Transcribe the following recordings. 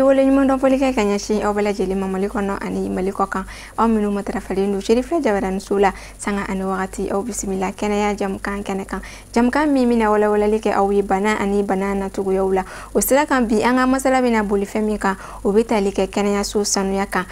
Waleɲuman dɔn foli kɛ ka ɲɛsin aw bɛɛ lajɛlen ma Mali kɔnɔ ani Mali kɔ kan, aw minnu matarafalen don Cherifia Jabaraninso la sanga ani wagati. Aw bisimila kɛnɛya jamukan kɛnɛ kan, jamukan min bɛna walawalali kɛ aw ye bana ani bana nacogoyaw la. O sira kan, bi an ka masala bɛna boli fɛn min kan, o bɛ tali kɛ kɛnɛyaso sanuya kan.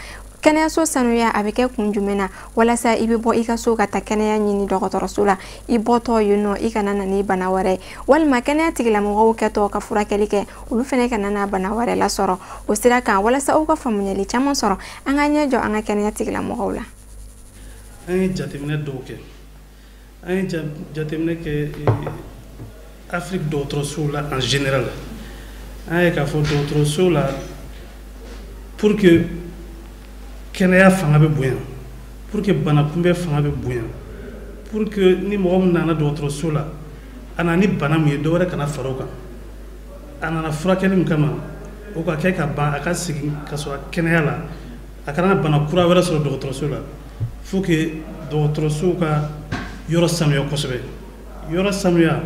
Kɛnɛyaso sanuya a bɛ kɛ kun jumɛn na? Walasa i bɛ bɔ i ka so ka taa kɛnɛya ɲini dɔgɔtɔrɔso la, i bɔtɔ yen nɔ, i kana na ni bana wɛrɛ, walima kɛnɛya tigilamɔgɔw kɛtɔ ka furakɛli kɛ, olu fana kana na bana wɛrɛ lasɔrɔ. O sira kan, walasa aw ka faamuyali caman sɔrɔ, an ka ɲɛ jɔ an ka kɛnɛya tigilamɔgɔw la. An ye jateminɛ dɔw kɛ, an ye jateminɛ kɛ Afiriki dɔgɔtɔrɔsow la en général. An ye k'a fɔ dɔgɔtɔrɔsow la, pour que kɛnɛya fanga bɛ bonya, pour que bana kunbɛ fanga bɛ bonya, pour que ni mɔgɔ min nana dɔgɔtɔrɔso la, a nana ni bana min ye, dɔ wɛrɛ kana fara o kan, a nana furakɛli min kama, o ka kɛ ka ban, a ka segin ka sɔrɔ a kɛnɛya la, a kana bana kura wɛrɛ sɔrɔ dɔgɔtɔrɔso la, faut que dɔgɔtɔrɔsow ka yɔrɔ sanuya kosɛbɛ. Yɔrɔ sanuya,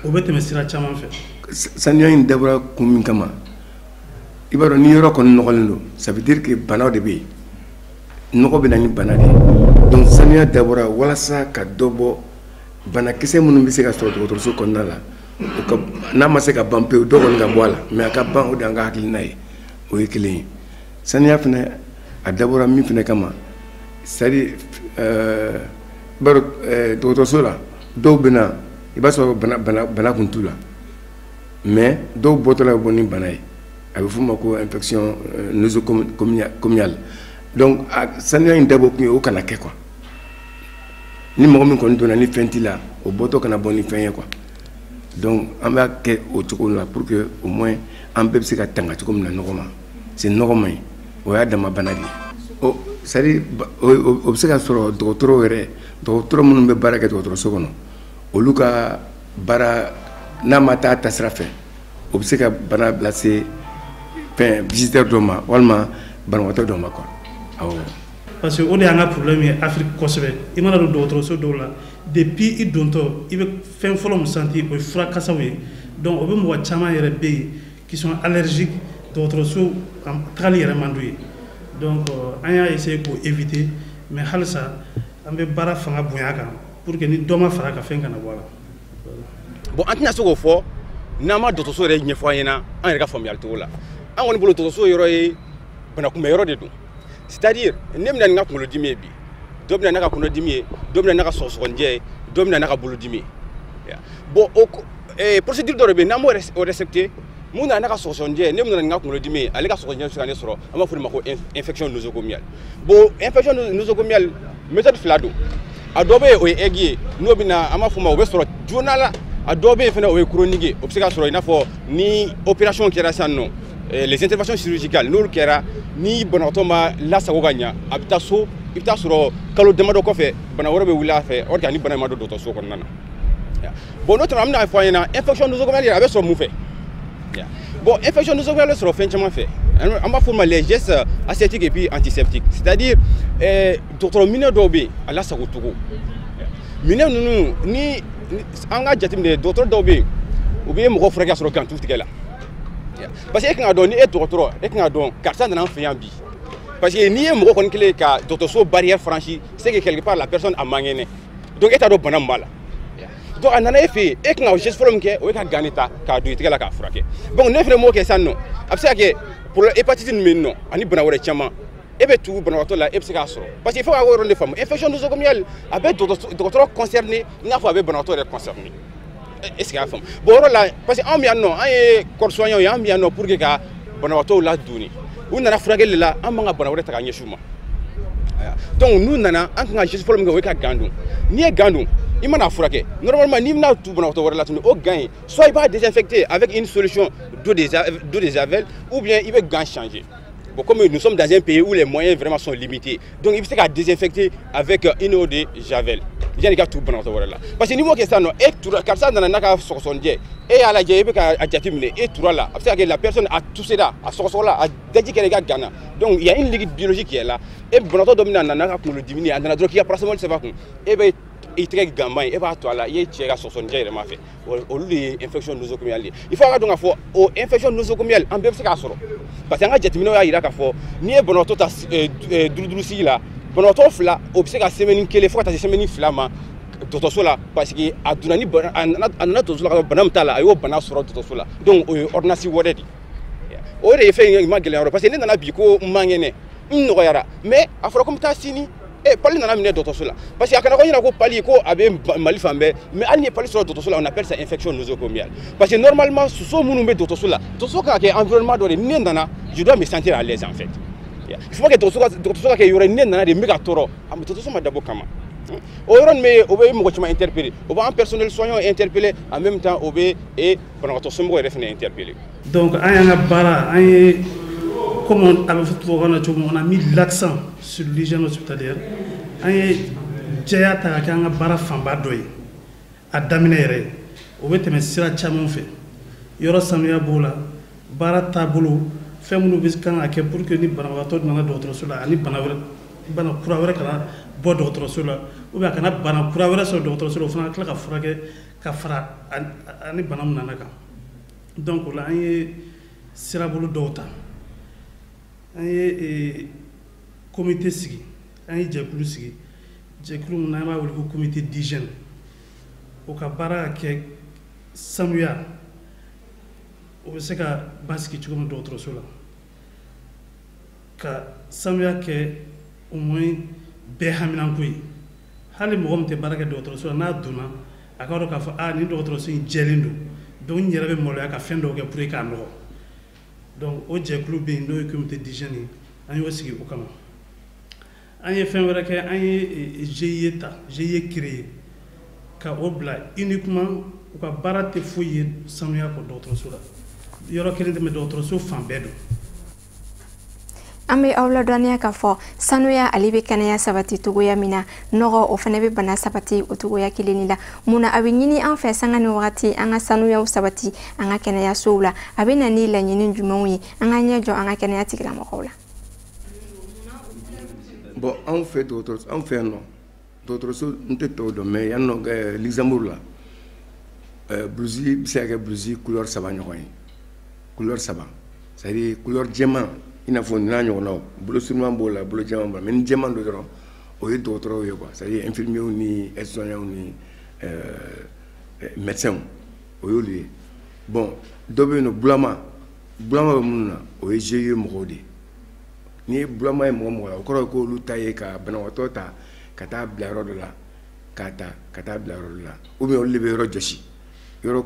o bɛ tɛmɛ sira caman fɛ. Sanuya in dabɔra kun min kama, i b'a dɔn, ni yɔrɔ kɔni nɔgɔlen don, ça veut dire que banaw de bɛ yen, nɔgɔ bɛ na ni bana de ye. Donc sanuya dabɔra walasa ka dɔ bɔ banakisɛ minnu bɛ se ka sɔrɔ dɔgɔtɔrɔso kɔnɔna la, o ka n'a ma se ka ban pewu, dɔ kɔni ka bɔ a la, mais a ka ban, o de y'an ka hakilina ye. O ye kelen ye. Sanuya fana, a dabɔra min fana kama, c'est à dire i b'a dɔn, dɔgɔtɔrɔso la, dɔw bɛ na, i b'a sɔrɔ bana kun t'u la, mais dɔw bɔtɔla bɛ bɔ ni bana ye, a bɛ f'o ma ko infection nosocomiale. Donc a sanuya in dabɔ kun ye o kana kɛ quoi. Ni mɔgɔ min kɔni donna ni fɛn t'i la, o bɔtɔ kana bɔ ni fɛn ye quoi. Donc an b'a kɛ o cogo la pour que au moins an bɛɛ bɛ se ka tanga cogo min na nɔgɔ ma, c'est nɔgɔ man ɲi, o y'a dama bana de ye. O c'est à dire o bɛ se ka sɔrɔ dɔgɔtɔrɔw yɛrɛ, dɔgɔtɔrɔ minnu bɛ baara kɛ dɔgɔtɔrɔso kɔnɔ, olu ka baara n'a ma taa tasira fɛ, o bɛ se ka bana lase fɛn visiteur dɔ ma walima banabagatɔ dɔ ma quoi, awɔ. Parce que o de y'an ka problème ye Afrique kosɛbɛ. I mana don dɔgɔtɔrɔso dɔw la, depuis i dontɔ, i bɛ fɛn fɔlɔ min sentir, o ye fura kasaw ye. Donc o bɛ mɔgɔ caman yɛrɛ bɛ yen qui sont allergiques, dɔgɔtɔrɔso tagali yɛrɛ man d'u ye. Donc an y'a essayer k'o éviter, mais halisa an bɛ baara fanga bonya kan pour que ni dɔ ma fara ka fɛn kana bɔ a la. Bon, an tɛna se k'o fɔ n'an ma dɔgɔtɔrɔso yɛrɛ ɲɛfɔ an ɲɛna, an yɛrɛ ka faamuyali cogo la. An kɔni bolo, dɔgɔtɔrɔso yɔrɔ ye banakunbɛ yɔrɔ de don. C'est à dire ne bɛna ni n ka kunkolodimi ye bi, dɔ bɛna n'a ka kɔnɔdimi ye, dɔ bɛna n'a ka sɔgɔsɔgɔnijɛ ye, dɔ bɛna n'a ka bolodimi ye. Bon, o procédure dɔ de bɛ yen, n'an m'o respecté, mun nana n'a ka sɔgɔsɔgɔnijɛ ye, ne mun nana ni n ka kunkolodimi ye, ale ka sɔgɔsɔgɔnijɛ bɛ se ka ne sɔrɔ. An b'a fɔ o de ma ko infection nosocomiale. Bon, infection nosocomiale, méthode fila don. A dɔ bɛ yen, o ye aigu ye, n'o bɛ na, an b'a fɔ o ma o bɛ sɔrɔ joona la. A dɔw bɛ yen fɛnɛ, o ye chronique ye, o bɛ se ka sɔrɔ i n'a fɔ ni opération kɛra sisan nɔ, les interventions chirurgicales, n'olu kɛra, ni banabagatɔ ma lasago ka ɲa, a bɛ taa so, i bɛ taa sɔrɔ kalo damadɔ kɔfɛ, bana wɛrɛ bɛ wuli a fɛ, or que ani bana in ma don dɔgɔtɔrɔso kɔnɔna na. Bon, n'o tɛmɛna, an bɛna fɔ an ɲɛna infection nosocomiale yɛrɛ, a bɛ sɔrɔ mun fɛ? Bon, infection nosocomiale bɛ sɔrɔ fɛn caman fɛ. An b'a fɔ o ma les gestes aseptiques et puis antiseptiques, c'est à dire dɔgɔtɔrɔ minɛ dɔw bɛ yen, a lasago cogo minɛ ninnu, ni an ka jateminɛ, dɔgɔtɔrɔ dɔw bɛ yen, u bɛ mɔgɔ furakɛ ka sɔrɔ gants t'u tigɛ la. Parce que e kan ka dɔn, ni e dɔgɔtɔrɔ, e kan ka dɔn karisa nana an fɛ yan bi. Parce que n'i ye mɔgɔ kɔni kelen ka dɔgɔtɔrɔso barrière franchi, c'est que quelque part la personne a man kɛnɛ, donc e t'a dɔn bana min b'a la. Donc a nana e fɛ yen, e kan ka geste fɔlɔ min kɛ, o ye ka gants de ta k'a don i tɛgɛ la k'a furakɛ. Donc ne fɛnɛ m'o kɛ sisan nɔ, a bɛ se ka kɛ problème hépatite ninnu bɛ yen nɔ ani bana wɛrɛ caman, e bɛ tugu banabagatɔ la, e bɛ se k'a sɔrɔ. Parce que il faut ka o yɔrɔ de faamu, infection nosocomiale a bɛ dɔgɔtɔrɔ concerné i n'a fɔ a bɛ banabagatɔ yɛrɛ concerné. Est ce que y'a faamu? Bon, o yɔrɔ la, parce que anw bɛ yan nɔ, an ye corps soignant ye, an bɛ yan nɔ pour que ka banabagatɔw ladonni. U nana furakɛli de la, an man ka bana wɛrɛ ta ka ɲɛsin u ma. Donc n'u nana, an kan ka geste fɔlɔ min kɛ, o ye ka gant don. N'i ye gant don, i mana furakɛ, normalement n'i bɛna tu banabagatɔ wɛrɛ la tuguni, o gant in, soit i b'a désinfecter avec une solution d'eau de javel, ou bien i bɛ gant changer. Bon, comme nous sommes dans un pays où les moyens vraiment sont limités, donc i bɛ se ka désinfecter avec une eau de javel yanni i ka tugu banabagatɔ wɛrɛ la. Parce que n'i m'o kɛ sisan nɔ, e tura, karisa nana n'a ka sɔgɔsɔgɔnijɛ, e y'a lajɛ, e bɛ ka a jateminɛ, e tura la, a bɛ se ka kɛ la personne a toussé la, a sɔgɔsɔgɔla, a daji kɛra i ka gant na. Donc il y a une liquide biologique qui est là. E banabagatɔ dɔ bɛna na n'a ka kunkolodimi ye, a nana dɔrɔn k'i ka paracétamol sɛbɛn a kun, e bɛ I tɛgɛ ganban ye, e b'a to a la, i ye cɛ ka sɔgɔsɔgɔnijɛ yɛrɛ ma fɛ, olu de ye infection nosocomiale ye. Il faut a ka dɔn k'a fɔ o infection nosocomiale, an bɛɛ bɛ se k'a sɔrɔ, parce que an ka jateminɛw y'a jira k'a fɔ n'i ye banabaatɔ ta duuru duuru sigi la, banabaatɔ fila, o bɛ se ka semaine kelen fo ka taa se semaine 2 ma dɔgɔtɔrɔso la, parce que a donna ni bana, a nana dɔgɔtɔrɔso la ka bana min t'a la, a y'o bana sɔrɔ dɔgɔtɔrɔso la. Donc o ye ordonnance wɛrɛ de ye. O de ye fɛn in ma gɛlɛya yɔrɔ, parce que ne nana bi ko n man kɛnɛ, n nɔgɔyara, mais a fɔra ko n bɛ taa sini. Palu nana minɛ dɔgɔtɔrɔso la, parce que a kana ko ɲɛna ko palu ko a bɛ Mali fan bɛɛ, mais hali ni ye palu sɔrɔ dɔgɔtɔrɔso la, on appelle ça infection nosocomiale, parce que normalement soso minnu bɛ dɔgɔtɔrɔso la, dɔgɔtɔrɔso kan ka kɛ environnement dɔ de, ni ne nana, je dois me sentir à l'aise en fait. Il faut que dɔgɔtɔrɔso ka kɛ yɔrɔ ye, ni ne nana de n bɛ ka tɔɔrɔ, dɔgɔtɔrɔso ma dabɔ kama. O yɔrɔ nin bɛ, o bɛ mɔgɔ caman interpeller, o b'an personnel soignant interpeller, en même temps o bɛ banabagatɔ somɔgɔw yɛrɛ fana interpeller. Donc an y'an ka baara, an ye, comme a bɛ fɔ tubabukan na cogo min, on a mis l'accent sur l'hygiène hospitalière. An ye jɛya ta ka kɛ an ka baara fanba dɔ ye. A daminɛ yɛrɛ, o bɛ tɛmɛ sira caman fɛ: yɔrɔ sanuya b'o la, baara taabolo, fɛn minnu bɛ kan ka kɛ pour que ni banabagatɔ nana dɔgɔtɔrɔso la, ani bana wɛrɛ, bana kura wɛrɛ kana bɔ dɔgɔtɔrɔso la, ou bien a kana bana kura wɛrɛ sɔrɔ dɔgɔtɔrɔso la, o fana ka tila ka furakɛ ka fara ani bana min nana kan. Donc o la, an ye sirabolo dɔw ta, an ye comité sigi, an ye jɛkulu sigi, jɛkulu min n'an b'a wele ko comité d'hygiène. O ka baara ka kɛ sanuya o bɛ se ka basigi cogo min dɔgɔtɔrɔso la, ka sanuya kɛ au moins bɛɛ haminanko ye. Hali mɔgɔ min tɛ baara kɛ dɔgɔtɔrɔso la, n'a donna, a ka dɔn k'a fɔ aa, nin dɔgɔtɔrɔso in jɛlen don, donc n yɛrɛ bɛ maloya ka fɛn dɔw kɛ pour que k'a nɔgɔ. Donc o jɛkulu bɛ yen, n'o ye comité d'hygiène ye, an y'o sigi o kama. An ye fɛn wɛrɛ kɛ, an ye GIE ta, GIE créé ka o bila uniquement, u ka baara tɛ foyi ye sanuya kɔ dɔgɔtɔrɔso la. Yɔrɔ kelen tɛ, mais dɔgɔtɔrɔso fan bɛɛ don. An bɛ aw ladɔnniya k'a fɔ sanuya, ale bɛ kɛnɛya sabati cogoya min na, nɔgɔ o fana bɛ bana sabati o cogoya kelen de la. Munna a bɛ ɲini an fɛ sanga ni wagati an ka sanuyaw sabati an ka kɛnɛyasow la? A bɛ na ni laɲini jumɛnw ye? An ka ɲɛ jɔ an ka kɛnɛya tigilamɔgɔw la. Bon, anw fɛ dɔgɔtɔrɔso, anw fɛ yan nɔ dɔgɔtɔrɔso, n tɛ tɔw dɔn, mais yan nɔ Luxembourg la, blouse bɛ se ka kɛ blouse couleur saba ɲɔgɔn ye, couleur saba, c'est à dire couleur jɛman, i n'a fɔ nin n'a ɲɔgɔnnaw, bolo surunman b'o la, bolo jɛman b'o la. Mais ni jɛman don dɔrɔn, o ye dɔgɔtɔrɔw ye quoi, c'est à dire infirmiers ni aides-soignants ni médecins, o y'olu ye. Bon, dɔ bɛ yen nɔ, bulama, bulama bɛ minnu na, o ye GIE mɔgɔw de ye. N'i ye bulama ye mɔgɔ mɔgɔ la, o kɔrɔ ye k'olu ta ye ka banabagatɔ ta ka taa bila yɔrɔ dɔ la, k'a ta ka taa bila yɔrɔ dɔ la, ou bien olu de bɛ yɔrɔ jɔsi, yɔrɔ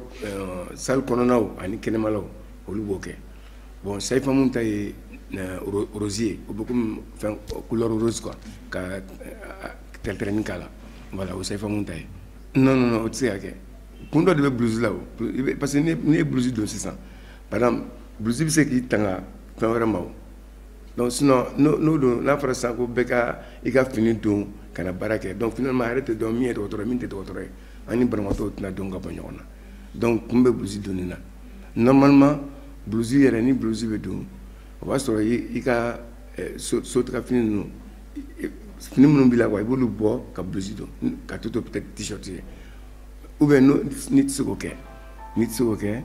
salle kɔnɔnaw ani kɛnɛmalaw, olu b'o kɛ. Bon, sage-femme ta ye rose ye, o bɛ komi fɛn couleur rose quoi, ka tɛrɛtɛrɛnin k'a la. Voilà, o sage-femme ta ye. Non, non, non, o tɛ se ka kɛ. Kun dɔ de bɛ blouse la o, parce que n'i ye blouse don sisan, par exemple, blouse bɛ se k'i tanga fɛn wɛrɛ ma o. Donc sinon, n'o don, n'a fɔra sisan ko bɛɛ ka i ka fini don ka na baara kɛ, donc finalement a yɛrɛ tɛ dɔn min ye dɔgɔtɔrɔ ye, min tɛ dɔgɔtɔrɔ ye, an ni banabagatɔw tɛna dɔn ka bɔ ɲɔgɔn na. Donc kun bɛ blouse donni na. Normalement, blouse yɛrɛ, ni blouse bɛ don, o b'a sɔrɔ i ka sotaga fini ninnu, fini minnu b'i la quoi, i b'olu bɔ ka blouse don, ka to peut-être t-shirt ye, ou bien n'i tɛ se k'o kɛ, n'i tɛ se k'o kɛ,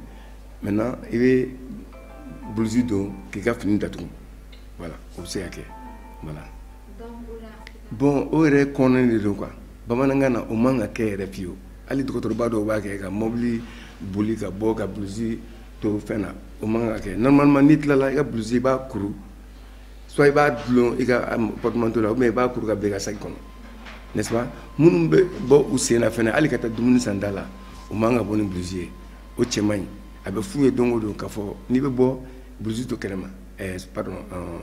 maintenant i bɛ blouse don k'i ka fini datugu. Voilà, o bɛ se ka kɛ. Voilà. Bon, o yɛrɛ kɔnɔna de don quoi. Bamanankan na, o man ka kɛ yɛrɛ fiyewu. Hali dɔgɔtɔrɔba dɔw b'a kɛ ka mobili boli ka bɔ ka blouse to fɛn na, o man ka kɛ. Normalement, n'i tilala i ka blouse, i b'a kuru, soit i b'a dulon i ka porte-manteau la, ou bien i b'a kuru ka bila i ka sac kɔnɔ, n'est-ce pas? Minnu bɛ bɔ u sen na fɛnɛ, hali ka taa dumuni san da la, o man ka bɔ ni blouse ye, o cɛ man ɲi. A bɛ f'u ye don o don k'a fɔ n'i bɛ bɔ, blouse to kɛnɛma, pardon,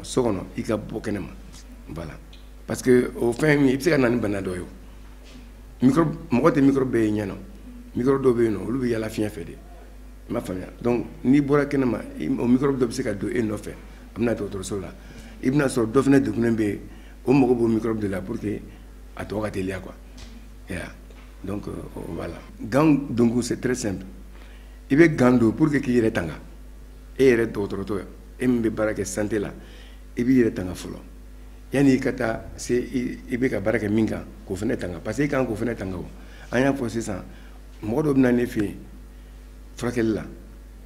so kɔnɔ, i ka bɔ kɛnɛma. Voilà, parce que o fɛn min, i bɛ se ka na ni bana dɔ ye. O microbe, mɔgɔ tɛ microbe bɛɛ ye ɲɛ na. Microbe dɔw bɛ yen nɔ, olu bɛ yala fiɲɛ fɛ de, i m'a faamuya? Donc n'i bɔra kɛnɛma, o microbe dɔ bɛ se ka don e nɔfɛ, a bɛ na dɔgɔtɔrɔso la, i bɛna sɔrɔ dɔ fana degunnen bɛ yen, o mago b'o microbe de la pour que a tɔ ka teliya quoi. Yeah. Donc voilà, gant donkun, c'est très simple. I bɛ gant don pour que k'i yɛrɛ tanga. E yɛrɛ dɔgɔtɔrɔtɔ, e min bɛ baara kɛ santé la, i b'i yɛrɛ tanga fɔlɔ. Yanni i ka taa se i bɛ ka baara kɛ min kan, k'o fana tanga, parce que i kan k'o fana tanga. O an y'a fɔ sisan, mɔgɔ dɔ bɛ na ne fɛ yen furakɛli la,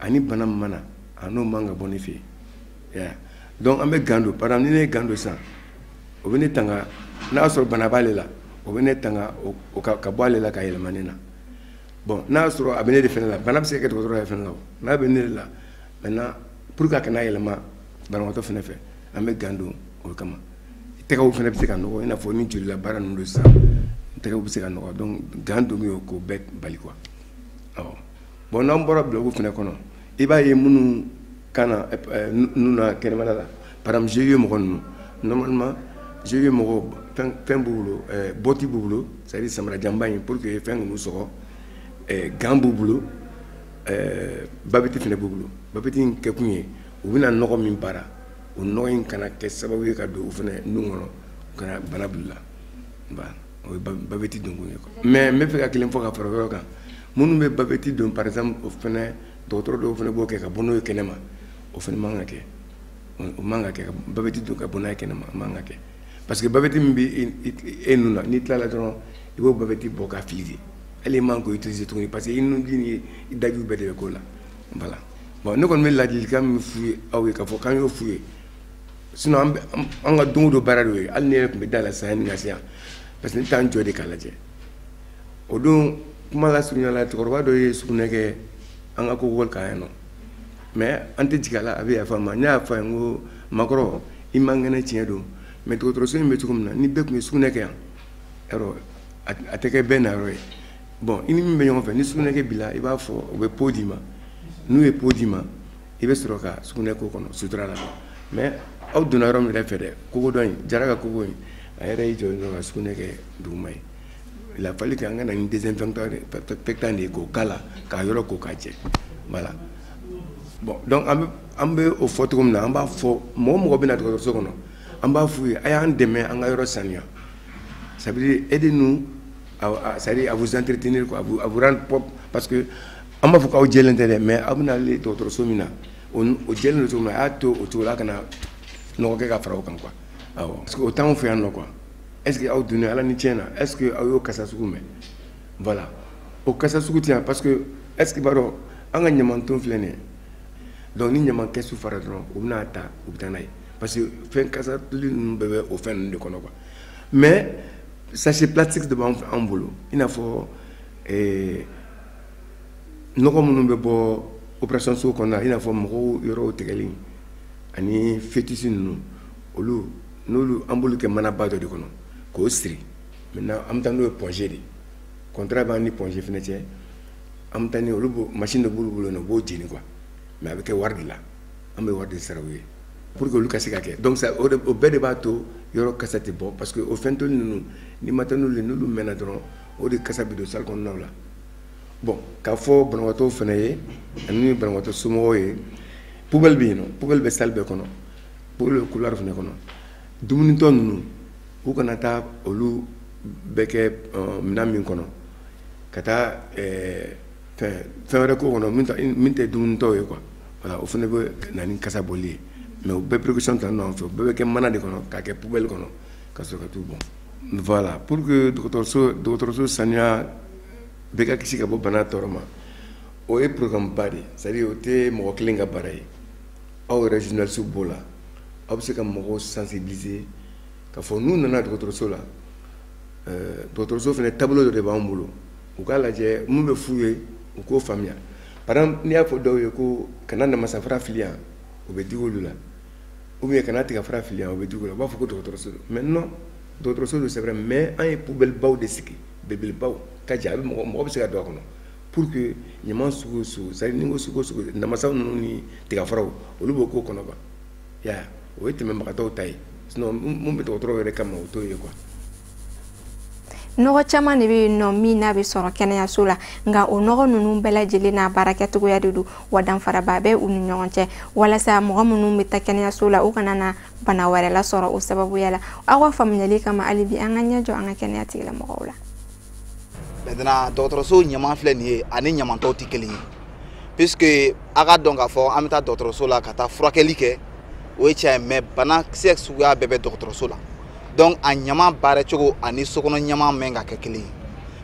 ani bana min mana a n'o man ka bɔ ne fɛ yen. Donc an bɛ gant don. Par exemple, ni ne ye gant don sisan, o bɛ ne tanga. N'a y'a sɔrɔ bana b'ale la, o bɛ ne tanga o ka bɔ ale la ka yɛlɛma ne na. Bon, n'a y'a sɔrɔ a bɛ ne de fɛnɛ la, bana bɛ se ka kɛ dɔgɔtɔrɔ yɛrɛ fɛnɛ la. O n'a bɛ ne de la maintenant, pour que a kana yɛlɛma banabagatɔ fɛnɛ fɛ, an bɛ gant don o kama. Tɛgɛw fɛnɛ bɛ se ka nɔgɔ, i n'a fɔ ni jolila baara ninnu don sisan, tɛgɛw bɛ se ka nɔgɔ. Donc gant don bɛ k'o bɛɛ bali quoi. Awɔ, bon, n'an bɔra bloc fɛnɛ kɔnɔ, i b'a ye minnu kana nun na kɛnɛmana la, par exemple GIE mɔgɔ ninnu, normalement GIE mɔgɔw, fɛn b'u bolo, botte b'u bolo, c'est à dire samarajanba in, pour que fɛn ninnu sɔgɔ, gant b'u bolo, bavette fɛnɛ b'u bolo. Bavette in kɛkun ye, u bɛna nɔgɔ min baara, o nɔgɔ in kana kɛ sababu ye ka don u fɛnɛ nun kɔnɔ, u kana bana bila u la. O ye bavette donkun ye quoi. Mais n bɛ fɛ ka kelen fɔ ka fara o yɔrɔ kan. Minnu bɛ bavette don, par exemple, o fɛnɛ dɔgɔtɔrɔ dɔw fɛnɛ b'o kɛ ka bɔ n'o ye kɛnɛma. O fɛnɛ man ka kɛ, o man ka kɛ ka bavette don ka bɔ n'a ye kɛnɛma, o man ka kɛ, parce que bavette min bɛ e nun na, n'i tilala dɔrɔn, i b'o bavette bɔ k'a fili de. Hali i man k'o utiliser tuguni, parce que i nunji ni i dajiw bɛɛ de bɛ k'o la. Voilà. Bon, ne kɔni bɛ ladilikan min f'u ye, aw ye, k'a fɔ k'an y'o f'u ye, sinon an ka don o don baara de ye. Hali ne yɛrɛ tun bɛ da la sisan yanni ka se yan, parce que ne t'an jɔ de k'a lajɛ. O don, kuma lasurunya la, cɛkɔrɔba dɔ ye sugunɛ kɛ an ka koko kan yan nɔ, mais an tɛ jigin a la, a bɛ yafa n ma. Ne y'a fɔ a ye n ko makɔrɔ, i man kɛnɛ, tiɲɛ don, mais dɔgɔtɔrɔso in bɛ cogo min na, ni bɛɛ tun ye sugunɛ kɛ yan yarɔ, a tɛ kɛ bɛɛ na yɔrɔ ye. Bon, i ni min bɛ ɲɔgɔn fɛ, ni sugunɛ kɛ b'i la, i b'a fɔ, u bɛ pot d'i ma. N'u ye pot d'i ma, i bɛ sɔrɔ ka sugunɛ k'o kɔnɔ sutura la. Mais aw donna yɔrɔ min yɛrɛ fɛ dɛ, koko dɔ in, Jara ka koko in, a yɛrɛ y'i jɔ dɔrɔn ka sugunɛ kɛ duguma ye. Il a fallu que an ka na ni désinfectant de ye k'o k'a la, k'a yɔrɔ ko k'a jɛ. Voilà. Bon, donc an bɛ o fɔ cogo min na, an b'a fɔ mɔgɔ mɔgɔ bɛ na dɔgɔtɔrɔso kɔnɔ, an b'a f'u ye, a y'an dɛmɛ an ka yɔrɔ saniya. Ça veut dire aidez-nous c'est à dire à vous entretenir quoi, à vous rendre propre, parce que an b'a fɔ k'aw jɛlen tɛ dɛ, mais aw bɛna ale dɔgɔtɔrɔso min na, o jɛlen don cogo min na, a y'a to o cogo la, a kana nɔgɔ kɛ ka fara o kan quoi. Awɔ, parce que o t'anw fɛ yan nɔ quoi. Est ce que aw donnen ala ni tiɲɛ na, est ce que aw y'o kasa sugu mɛn? Voilà, o kasa sugu tɛ yan, parce que est ce que b'a dɔn, an ka ɲamanton filɛ nin ye. Donc ni ɲaman kɛsu fara dɔrɔn, u bɛna ta, u bɛ taa n'a ye, parce que fɛn kasa tuli ninnu bɛɛ bɛ o fɛn ninnu de kɔnɔ quoi. Mais sachet plastique de b'an bolo, i n'a fɔ nɔgɔ minnu bɛ bɔ opération so kɔnɔ, i n'a fɔ mɔgɔw yɔrɔw tigɛli ani fœtus ninnu, olu n'olu, an b'olu kɛ manaba dɔ de kɔnɔ k'o siri. Maintenant, an bɛ taa n'o ye Point G de. Contrat b'an ni Point G fɛnɛ cɛ. An bɛ taa ni olu, machine dɔ b'olu bolo yen nɔ, u b'o jeni quoi. Mais a bɛ kɛ wari de la, an bɛ wari de sara u ye pour que olu ka se ka kɛ. Donc ça, o bɛɛ de b'a to yɔrɔ kasa tɛ bɔ, parce que o fɛn toli ninnu, ni ma taa n'olu ye, n'olu mɛnna dɔrɔn, o de kasa bɛ don salle kɔnɔnaw la. Bon, k'a fɔ banabagatɔw fana ye ani banabagatɔ somɔgɔw ye, poubelle bɛ yen nɔ, poubelle bɛ salle bɛɛ kɔnɔ, poubelle bɛ couloir fana kɔnɔ. Dumunitɔ ninnu, u kana taa olu bɛɛ kɛ minɛn min kɔnɔ, ka taa fɛn fɛn wɛrɛ k'o kɔnɔ min tɛ dumunitɔw ye quoi. Voilà, o fana bɛ na ni kasa bɔli ye. Mais o bɛɛ précaution ta nɔ fɛ, o bɛɛ bɛ kɛ mana de kɔnɔ k'a kɛ poubelle kɔnɔ ka sɔrɔ ka t'u bɔn. Voilà, pour que dɔgɔtɔrɔso sanuya, bɛɛ ka kisi ka bɔ bana tɔɔrɔ ma, o ye programme ba de ye. C'est à dire o tɛ mɔgɔ kelen ka baara ye. Aw yɛrɛ journaliste b'o la, aw bɛ se ka mɔgɔw sensibiliser k'a fɔ n'u nana dɔgɔtɔrɔso la, dɔgɔtɔrɔso fana taabolo dɔ de b'an bolo, u k'a lajɛ mun bɛ f'u ye, u k'o faamuya. Par exemple, n'i y'a fɔ dɔw ye ko kana namasafara fili yan, o bɛ digi olu la, ou bien kana tigafara fili yan, o bɛ digi olu la, u b'a fɔ ko dɔgɔtɔrɔso don. Mais non, dɔgɔtɔrɔso don, c'est vrai, mais an ye poubelle baw de sigi, belebelebaw ka jan, a bɛ mɔgɔ bɛ se ka don a kɔnɔ, pour que ɲaman sugu o sugu, c'est à dire ni n ko sugu o sugu, namasaw ninnu ni tigafaraw, olu b'o k'o kɔnɔ quoi. I y'a ye, o ye tɛmɛbagatɔw ta ye, sinon mun bɛ dɔgɔtɔrɔw yɛrɛ kama, o t'o ye quoi. Nɔgɔ caman de bɛ yen nɔ min n'a bɛ sɔrɔ kɛnɛyaso la, nka o nɔgɔ ninnu bɛɛ lajɛlen n'a baarakɛcogoya de don wa, danfaraba bɛ u ni ɲɔgɔn cɛ, walasa mɔgɔ minnu bɛ taa kɛnɛyaso la, u kana na bana wɛrɛ lasɔrɔ o sababuya la. Aw ka faamuyali kama, hali bi an ka ɲɛ jɔ an ka kɛnɛya tigilamɔgɔw la. Maintenant, dɔgɔtɔrɔso ɲaman filɛ nin ye ani ɲamantɔw tɛ kelen ye, puisque a ka dɔn k'a fɔ an bɛ taa dɔgɔtɔrɔso la ka taa furakɛli kɛ, o ye tiɲɛ ye, mais banakisɛ suguya bɛɛ bɛ dɔgɔtɔrɔso la. Donc a ɲama baara cogo ani sokɔnɔ ɲama mɛn ka kɛ kelen ye.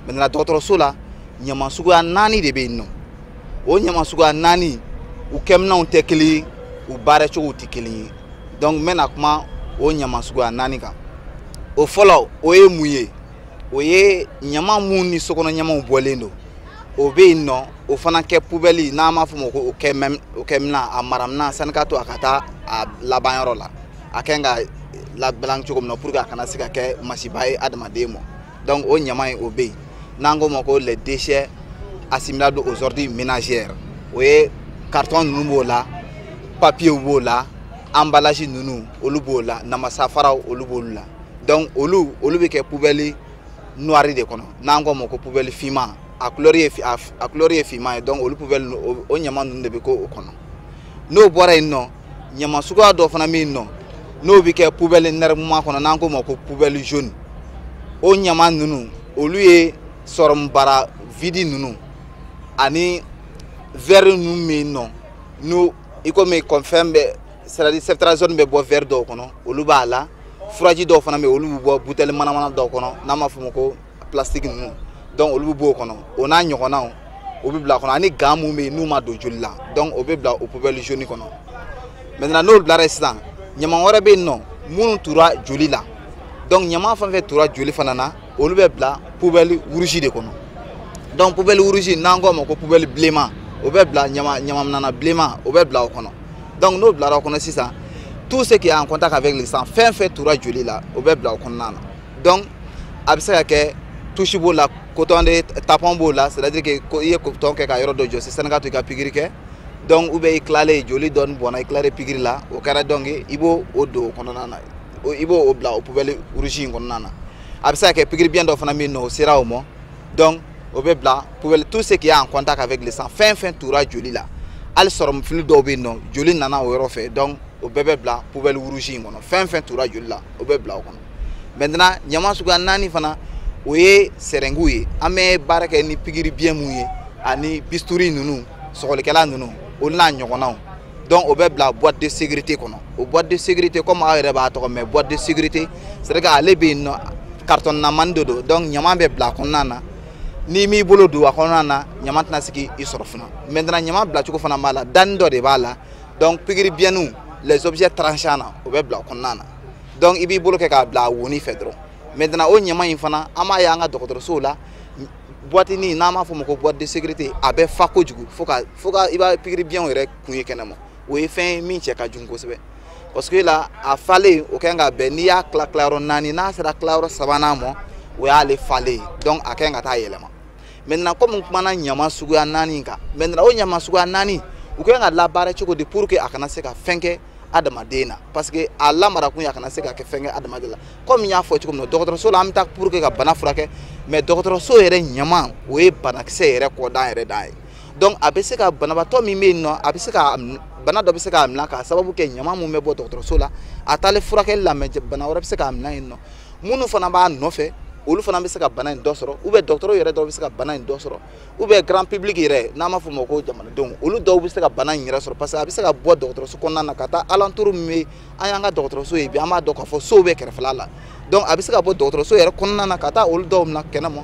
Maintenant dɔgɔtɔrɔso la, ɲama suguya 4 de bɛ yen nɔ. O ɲama suguya 4, u kɛminɛnw tɛ kelen ye, u baara cogow tɛ kelen ye. Donc n bɛna kuma o ɲama suguya 4 kan. O fɔlɔ, o ye mun ye? O ye ɲama mun ni sokɔnɔ ɲamaw bɔlen don, o bɛ yen nɔ. O fana kɛ poubelle, n'an b'a fɔ o ma ko o kɛ minan, a mara minan, sani ka to a ka taa a laban yɔrɔ la, a kɛ ka labalan cogo min na pour que a kana se ka kɛ masiba ye adamaden ma. Donc o ɲama in, o bɛ yen, n'an k'o ma ko les déchets assimilables aux ordures ménagères. O ye carton ninnu b'o la, papier b'o la, emballage ninnu olu b'o la, namasafaraw olu b'olu la. Donc olu bɛ kɛ poubelle noire de kɔnɔ, n'an k'o ma ko poubelle finman. A couleur ye finman ye. Donc olu poubelle, o ɲama ninnu de bɛ k'o kɔnɔ. N'o bɔra yen nɔ, ɲama suguya dɔ fana bɛ yen nɔ, n'o bɛ kɛ poubelle nɛrɛmuguma kɔnɔ, n'an k'o ma ko poubelle jaune. O ɲama ninnu, olu ye sɔrɔmubara vide ninnu ani verre ninnu bɛ yen nɔ, n'o i komi fɛn bɛ, c'est-à-dire septrazone bɛ bɔ verre dɔw kɔnɔ, olu b'a la. Furaji dɔw fana bɛ yen, olu bɛ bɔ buteli manamana dɔw kɔnɔ, n'an b'a fɔ o ma ko plastique ninnu. Donc olu bɛ bɔ o kɔnɔ, o n'a ɲɔgɔnnaw, o bɛ bila a kɔnɔ. Ani gants mun bɛ yen n'u ma don joli la, donc o bɛ bila o poubelle jaune kɔnɔ. Maintenant n'o bilara yen sisan, ɲama wɛrɛ bɛ yen nɔ minnu tora joli la. Donc ɲama fɛn fɛn tora joli fana na, olu bɛ bila poubelle rouge de kɔnɔ. Donc poubelle rouge, n'an k'o ma ko poubelle bilenman, o bɛ bila ɲamanminɛn bilenman, o bɛ bila o kɔnɔ. Donc n'o bilara o kɔnɔ sisan, tout ce qui est en contact avec le sang, fɛn fɛn tora joli la, o bɛ bila o kɔnɔna na. Donc a bɛ se ka kɛ touche b'o la, coton de tapon b'o la, c'est-à-dire que i ye coton kɛ ka yɔrɔ dɔ jɔsi sani ka to i ka pikiri kɛ. Donc ou bien i tilalen joli dɔɔni bɔnna, i tilalen pikiri la, o kɛra. Donc i b'o o don o kɔnɔna na, i b'o bila o poubelle rouge in kɔnɔna na. A bɛ se ka kɛ pikiri biɲɛ dɔ fana bɛ yen nɔ, o sera o ma. Donc o bɛ bila poubelle, tout ce qui est en contact avec le sang, fɛn fɛn tora joli la, hali sɔrɔmufili dɔw bɛ yen nɔ, joli nana o yɔrɔ fɛ, donc o bɛɛ bɛ bila poubelle rouge in kɔnɔ. Fɛn fɛn tora joli la, o bɛ bila o kɔnɔ. Maintenant ɲama suguya 4 fana, o ye sɛrɛnguw ye. An bɛ baara kɛ ni pikiri biɲɛ mun ye ani bisturi ninnu, sɔgɔlikɛla ninnu, olu n'a ɲɔgɔnnaw. Donc o bɛ bila boîte de sécurité kɔnɔ. O boîte de sécurité, comme aw yɛrɛ b'a tɔgɔ mɛn, boîte de sécurité, c'est à dire que ale bɛ yen nɔ, carton namani de don. Donc ɲama bɛ bila a kɔnɔna na, n'i m'i bolo don a kɔnɔna na, ɲama tɛna se k'i sɔrɔ fana. Maintenant ɲama bilacogo fana b'a la, danni dɔ de b'a la. Donc pikiri biɲɛniw, les objets tranchants na, o bɛ bila o kɔnɔna na. Donc i b'i bolo kɛ k'a bila a woni fɛ dɔrɔn. Maintenant o ɲama in fana, an b'a ye an ka dɔgɔtɔrɔsow la, boîte nin, n'an b'a fɔ o ma ko boîte de sécurité, a bɛ fa kojugu fo ka i b'a pikiri biɲɛw yɛrɛ kun ye kɛnɛ ma. O ye fɛn ye min cɛ ka jugu kosɛbɛ, parce que la a falen, o kan ka bɛn, n'i y'a tila tilayɔrɔ 4, n'a sera tilayɔrɔ 3nan ma, o y'ale falen ye. Donc a kan ka taa yɛlɛma. Maintenant comme n kumana ɲama suguya 4 kan, maintenant o ɲama suguya 4, u kan ka labaara cogo di pour que a kana se ka fɛn kɛ adamaden na? Parce que a lamarakun ye a kana se ka kɛ fɛn kɛ adamaden la. Comme n y'a fɔ cogo min na, dɔgɔtɔrɔso la, an bɛ taa pour que ka bana furakɛ, mais dɔgɔtɔrɔso yɛrɛ ɲama, o ye banakisɛ yɛrɛ kɔdan yɛrɛ dan ye. Donc a bɛ se ka banabaatɔ min bɛ yen nɔ, a bɛ se ka bana dɔ bɛ se k'a minɛ k'a sababu kɛ ɲama mun bɛ bɔ dɔgɔtɔrɔso la, a taalen furakɛli la, mais bana wɛrɛ bɛ se k'a minɛ yen nɔ. Minnu fana b'a nɔfɛ, olu fana bɛ se ka bana in dɔ sɔrɔ, ou bien dɔgɔtɔrɔw yɛrɛ dɔw bɛ se ka bana in dɔ sɔrɔ, ou bien grand public yɛrɛ, n'an b'a fɔ o ma ko jamanadenw, olu dɔw bɛ se ka bana in yɛrɛ sɔrɔ, parce que a bɛ se ka bɔ dɔgɔtɔrɔso kɔnɔna na ka taa alentour min bɛ an y'an ka dɔgɔtɔrɔso ye bi, an b'a dɔn k'a fɔ sow bɛ kɛrɛfɛla la. Donc a bɛ se ka bɔ dɔgɔtɔrɔso yɛrɛ kɔnɔna na ka taa olu dɔw minɛ kɛnɛ ma.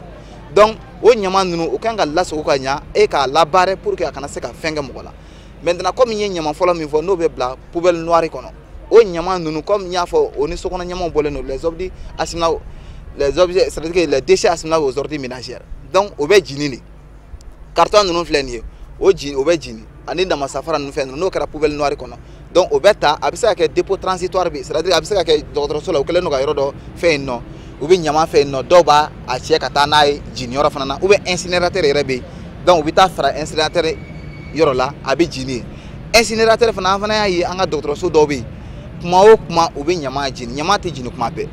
Donc o ɲama ninnu, o kan ka lasago ka ɲa e k'a labaara pour que a kana se ka fɛn kɛ mɔgɔ la. Maintenant comme n ye ɲama fɔlɔ min fɔ, n'o bɛ bila poubelle noire kɔnɔ, o ɲama ninnu, comme n y'a fɔ, o ni sokɔnɔ ɲamaw bɔlen don, les objets assimilables, les objets, c'est-à-dire que les déchets assimilables aux ordures ménagères. Donc o bɛ jini de, carton ninnu filɛ nin ye, o jini, o bɛ jini ani namasafara ninnu fɛn ninnu, n'o kɛra poubelle noire kɔnɔ, donc o bɛ ta, a bɛ se ka kɛ dépôt transitoire bɛ, c'est-à-dire a bɛ se ka kɛ dɔgɔtɔrɔso la, u kɛlen don ka yɔrɔ dɔ fɛn yen nɔ, u bɛ ɲama fɛn yen nɔ, dɔw b'a a cɛ ka taa n'a ye jiniyɔrɔ fana na, ou bien incinérateur yɛrɛ bɛ yen. Donc u bɛ taa fara incinérateur yɔrɔ la, a bɛ jini yen. Incinérateur fana, an fana y'a ye an ka dɔgɔtɔrɔso dɔw bɛ yen, kuma o kuma u bɛ ɲama jini, ɲama tɛ jini kuma bɛɛ,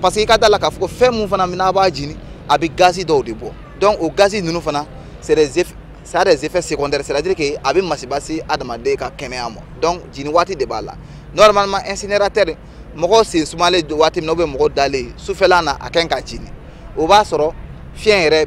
parce que i ka da la k'a fɔ ko fɛn mun fana n'a b'a jini, a bɛ gazi dɔw de bɔ. Donc o gazi ninnu fana, c'est des effets, ça a des effets secondaires, c'est-à-dire que a bɛ masiba se adamaden ka kɛnɛya ma. Donc jini waati de b'a la. Normalement incinérateur, mɔgɔw sen sumalen waati min na, ou bien mɔgɔw dalen sufɛla na, a kan ka jini, o b'a sɔrɔ fiɲɛ yɛrɛ